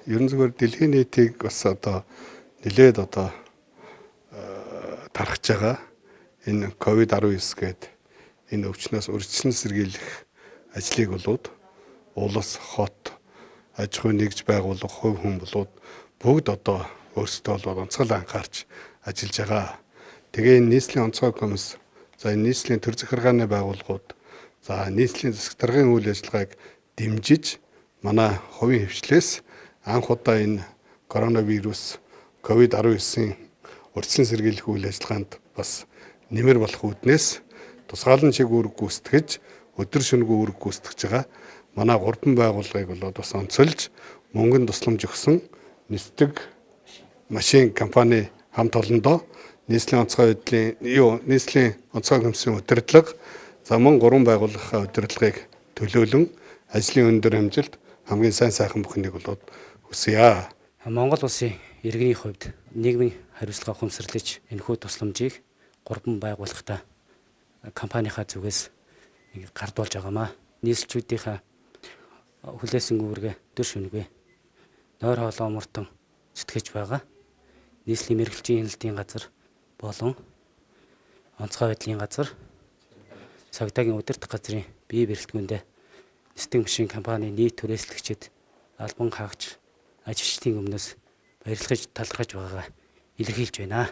Ерөн зүгээр дэлхийн нийтийг бас одоо нэлээд одоо тархаж байгаа энэ COVID-19 гээд энэ өвчнөөс урьдчилан сэргийлэх ажлыг болоод улс, хот, аж ахуй нэгж байгууллага, хувь хүн болоод бүгд одоо өөрсдөө бол онцгой анхаарч ажиллаж байгаа. Тэгээ энэ нийслэлийн онцгой комисс, за энэ нийслэлийн төр захиргааны байгууллагууд, за нийслэлийн засаг даргын үйл ажиллагааг дэмжиж манай хувийн хвшлээс анх удаа энэ коронавирус COVID-19-ийн урьдчилан сэргийлэх үйл ажиллагаанд бас нэмэр болох үүднээс тусгаалan чиг үүрэг гүйцэтгэж, өдөр шөнөгүй үүрэг гүйцэтгэж байгаа манай гурван байгууллагыг болоод бас онцолж мөнгөн тусламж өгсөн нисдэг машин компани хамт олондоо нийслэлийн онцгой байдлын юу нийслэлийн онцгой комиссийн удирдлага, за мөн гурван байгууллагын удирдлагыг төлөөлөн ажлын өндөр амжилт, хамгийн сайн сайхан бүхнийг болоод хүсье. Монгол улсын иргэний хувьд нийгмийн хариуцлага ухамсарлаж энэхүү тусламжийг гурван байгууллагатай компанийнхаа зүгээс гардуулж байгаамаа. Нийслэлчүүдийнхаа хүлээсэн үүргээ өдөр шөнөгүй нойр хоолоо мөртөн зүтгэж байгаа. Нийслэлийн мэргэжлийн хяналтын газар болон онцгой байдлын газар, цагдаагийн удирдах газрын бие бэрхэлтгүйндээ нисдэг машин компани нийт түрээслэгчид, албан хаагч, ажилчдын өмнөөс баярлахж талархаж байгаагаа илэрхийлж байна.